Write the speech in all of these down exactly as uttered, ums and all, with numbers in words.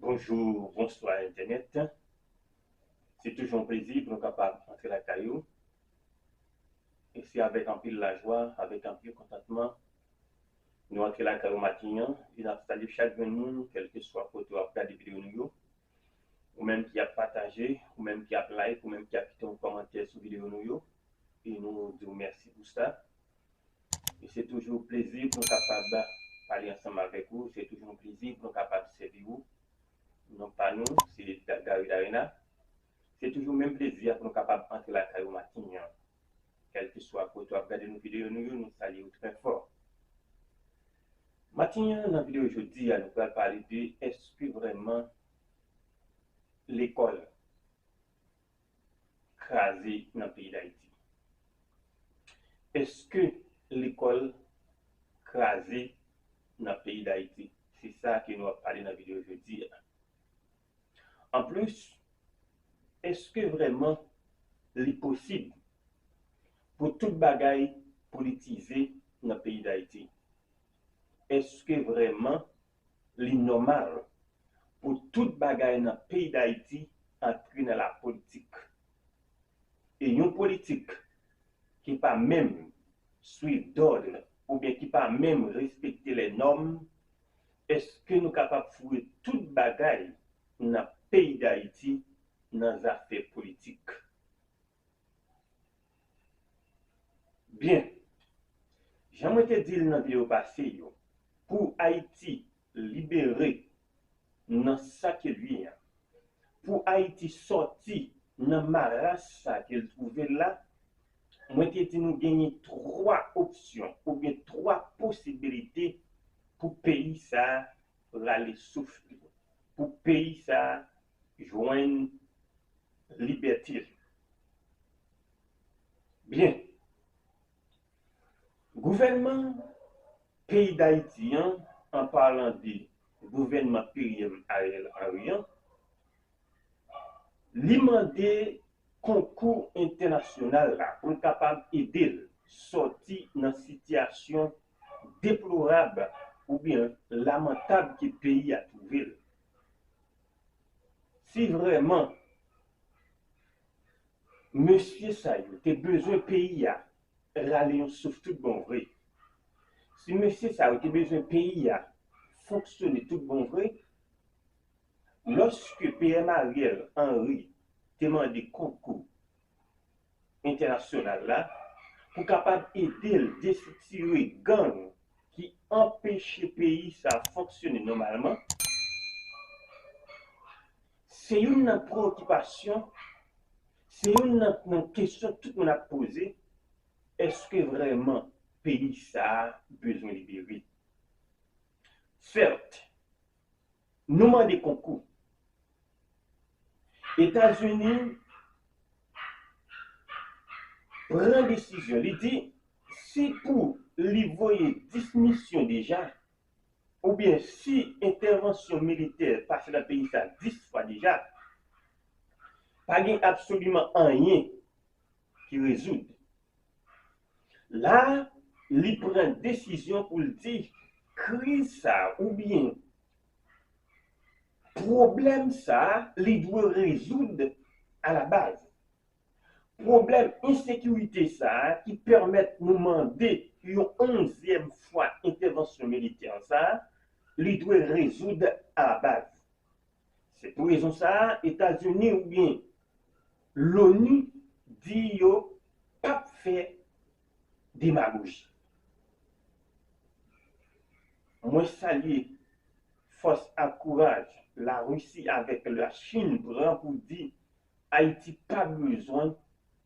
Bonjou, bonswa entènèt. Se toujou yon plezi pou nou kapab antre lakay ou. E se avèk anpil lajwa, avèk anpil kontantman, nou antre lakay ou maten an, e n ap salye chak grenn moun, kèlkeswa kote w ap gade videyo nou yo. Ou menm ki ap pataje, ou menm ki ap like, ou menm ki ap kite yon kòmantè sou videyo nou yo. E nou di w mèsi pou sa. E se toujou plezi pou nou kapab pale ansanm avèk ou. Se toujou yon plezi pou nou kapab sèvi ou. Non pa nou, se Da- Gary Darena. Se toujou menm plezi a pou nou kapab antre lakay ou maten an. Kèlkeswa kote w ap gade nou videyo nou yo, nou salye w trè fò. Maten an, nan videyo jodi a, nou pral pale de èske vrèman lekòl kraze nan peyi Dayiti? Èske lekòl kraze nan peyi Dayiti? Se sa ke nou ap pale nan videyo jodi a. Anplis, èske vrèman li posib pou tout bagay politize nan peyi Dayiti? Èske vrèman li nòmal pou tout bagay nan peyi Dayiti antre nan lapolitik? E yon politik ki pa menm swiv dòd oubyen ki pa menm respekte lè nòm, èske nou kapab foure tout bagay nan peyi Dayiti nan zafè politik? Byen, jan mwen te di l nan videyo pase yo, pou Ayiti libere nan sa ke l ye a, pou Ayiti sòti nan maras sa ke l twouve l la, mwen te di nou genyen twa opsyon oubyen twa posibilite pou peyi sa a rale souf li, pou peyi sa a jwenn libète l. Byen, gouvènman peyi Dayiti an, an palan de gouvènman P M Ariel Henry an, li mande konkou entènasyonal la pou l kapab ede l sòti nan sitiyasyon deplorab oubyen lamantab ke peyi a twouve l. Si vrèman mesye sa yo te bezwen peyi a rale yon souf tout bon vre, si mesye sa yo te bezwen peyi a fonksyone tout bon vre, lòske P M Ariel Henry te mande konkou entènasyonal la pou kapab ede l desitire gang ki anpeche peyi sa fonksyone nòmalman, se youn nan preyokipasyon, se youn nan, nan kesyon tout moun ap poze, èske vrèman peyi sa a bezwen libere? Sèt, nou mande konkou. Etazini pran desizyon, li di si pou li voye dis misyon deja, oubyen si entèvansyon militè pase nan peyi sa dis fwa deja, pa gen absoliman anyen ki rezoud. La, li pran desizyon pou l di kriz sa a oubyen pwoblèm sa a, li dwe rezoud alabaz. Pwoblèm ensekirite sa a ki pèmèt nou mande yon onzyèm fwa entèvansyon militè sa a, li dwe rezoud alabaz. Se pou rezon sa a, Etazini oubyen Loni di yo p ap fè demagoji. Mwen salye fòs ak kouraj Larisi avèk Lachin pran pou di Ayiti pa bezwen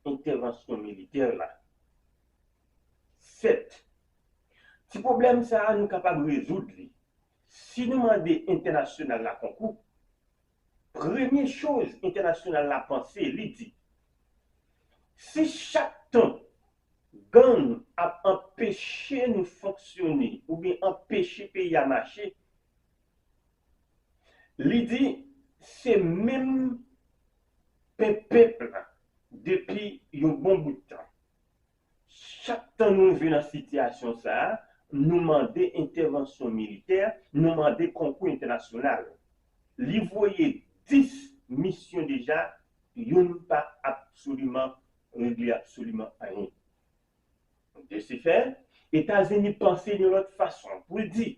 entèvansyon militè la. Sèt, ti pwoblèm sa a, nou kapab rezoud li. Si nou mande entènasyonal la konkou, premye choz entènasyonal la panse, li di, si chak tan gang ap anpeche nou fonksyone oubyen anpeche peyi a mache, li di se menm pen pèp la depi yon bon bout tan. Chak tan nou rive nan sitiyasyon sa a, nou mande entèvansyon militè, nou mande konkou entènasyonal. li voye dis misyon deja, youn pa absoliman regle absoliman anyen. De ce fait, Etazini panse yon lòt fason pou l di,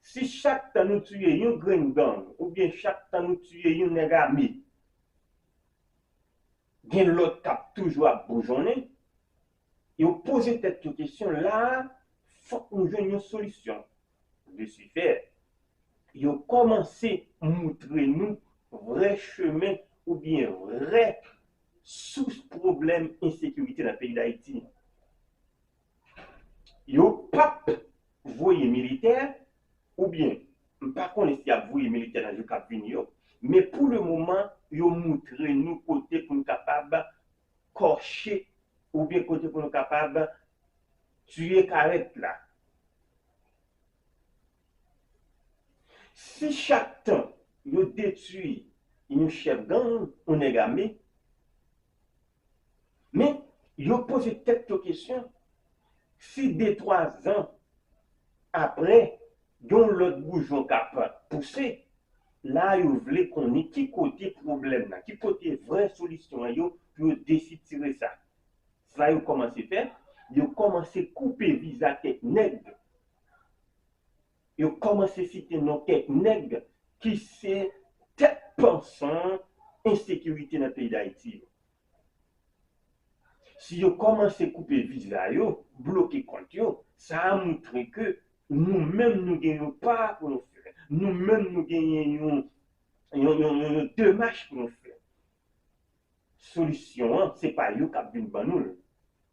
si chak tan nou tiye yon grenn gang oubyen chak tan nou tiye yon nèg ame, gen lòt k ap toujou ap boujonnen, yo poze tèt yo kesyon la a, fòk nou jwenn yon solisyon. De ce fait, yo kòmanse moutre nou vrè chemen oubyen vrè sous pwoblèm ensekirite nan peyi Dayiti. Yo p ap voye militè, oubyen, m pa konnen si y ap voye militè nan jou k ap vini yo, men pou le moman, yo moutre nou kote pou n kapab kòche, oubyen kote pou nou kapab tiye karèt la. Si chak tan yo detwi yon chèf gang, yon nèg ame, men yo poze tèt yo kesyon, si de twa zan apre, gen yon lòt boujon k ap pouse, la yo vle konnen ki kote pwoblèm nan, ki kote vrè solisyon an yo pou yo desitire sa. Sa yo kòmanse fè, yo kòmanse koupe viza kèk nèg. Yo kòmanse site non kèk nèg ki se tèt pansan ensekirite nan peyi Dayiti yo. Si yo kòmanse koupe viza yo, bloke kont yo, sa a moutre ke nou menm nou gen yon pa pou nou fè. Nou menm nou genyen yon, yon, yon, yon, yon demach pou nou fè. Solisyon an, se pa yo k ap vin ban nou l.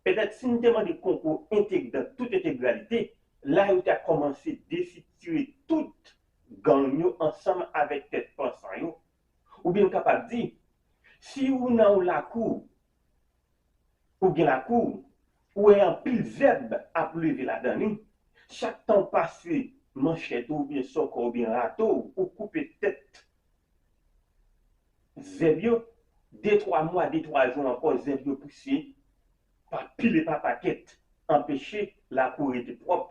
Petèt si n te mande konkou enteg-, dan tout entegralite, la yo ta kòmanse desitire tout gang yo ansanm avèk tèt pansan yo. Oubyen m kapab di, si ou nan yon lakou, ou gen lakou, ou wè anpil zèb ap leve ladan li, chak tan w pase manchèt ou oubyen sòkò oubyen rato w, ou koupe tèt zèb yo, de twa mwa, de twa jou ankò, zèb yo pouse pa pile pa pakèt, anpeche lakou rete pwòp.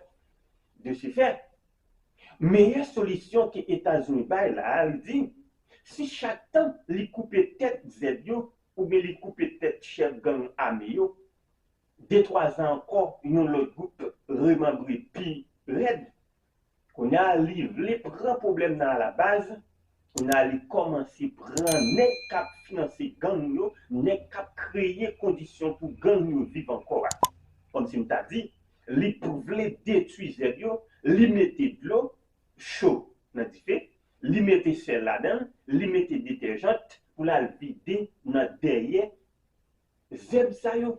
De ce fait, meyè solisyon ke Etazini bay la a, li di, si chak tan li koupe tèt zèb yo, oubyen li koupe tèt chèf gang ame yo, de twa zan ankò, yon lòt gwoup remanbre pi rèd. Kounye a, li vle pran pwoblèm nan alabaz. Kounye a, li kòmanse pran nèg k ap finanse gang yo, nèg k ap kreye kondisyon pou gang yo viv ankò a. Kòmsi m ta di, li p-, vle detwi zèb yo, li mete dlo cho nan dife, li mete sèl ladan l, li mete detèjan pou l al vide nan dèyè zèb sa yo.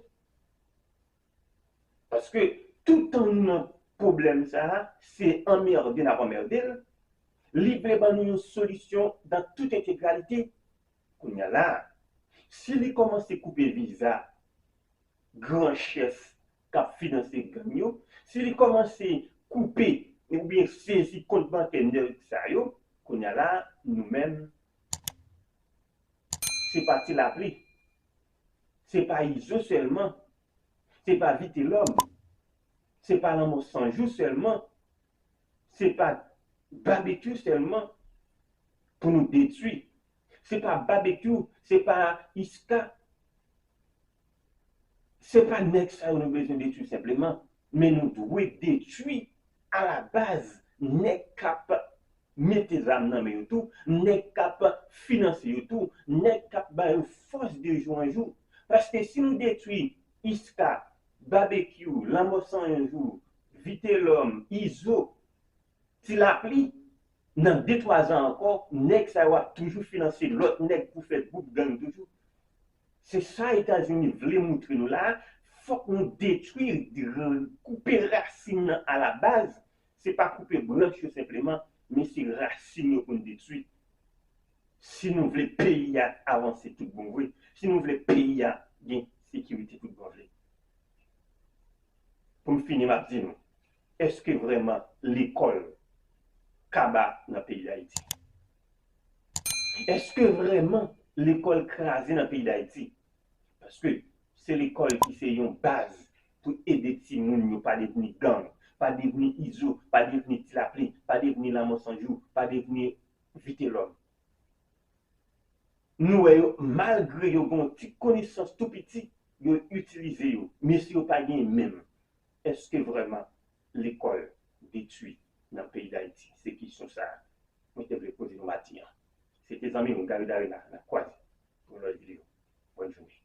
Paske toutan nou nan pwoblèm sa a, se anmède n ap anmède l. Li vle ban nou yon solisyon dan tout entegralite. Kounye a la a, si li kòmanse koupe viza gran chèf k ap finanse gang yo, si li kòmanse koupe oubyen sezi kont bankè nèg sa yo, kounye a la a, nou menm, se pa Ti Lapli, se pa Izo sèlman, se pa Vitelòm, se pa Lanmò San Jou sèlman, se pa Babekyou sèlman pou nou detwi. Se pa Babekyou, se pa Iska, se pa nèg sa yo nou bezwen detwi senpleman, men nou dwe detwi alabaz nèg k ap mete zam nan men yo tou, nèg k ap finanse yo tou, nèg k ap ba yo fòs de jou an jou. Paske si nou detwi Iska, Babekyou, Lanmò San Jou, Vitelòm, Izo, Ti Lapli, nan de twa zan ankò, nèg sa yo ap toujou finanse lòt nèg pou fè gwoup gang toujou. Se sa Etazini vle moutre nou la a, fòk nou detwi, koupe rasin nan alabaz. Se pa koupe branch yo senpleman, men se rasin yo pou n detwi. Si nou vle peyi a avanse tout bon vre, si nou vle peyi a gen sekirite tout bon vre. Pou m fini, m ap di nou, èske vrèman lekòl kaba nan peyi Dayiti? Èske vrèman lekòl kraze nan peyi Dayiti? Paske se lekòl ki se yon baz pou ede timoun yo pa devni gang, pa devni Izo, pa devni Ti Lapli, pa devni Lanmò San Jou, pa devni Vitelòm. Nou wè yo, malgre yo gen yon ti konesans tou piti, yo itilize yo. Mesye yo pa gen menm. Èske vrèman lekòl detwi nan peyi Dayiti? Se kesyon sa a mwen te vle poze nou maten an. Se te zanmi w Gary Darena, n ap kwaze pou yon lòt videyo. Bòn jounen.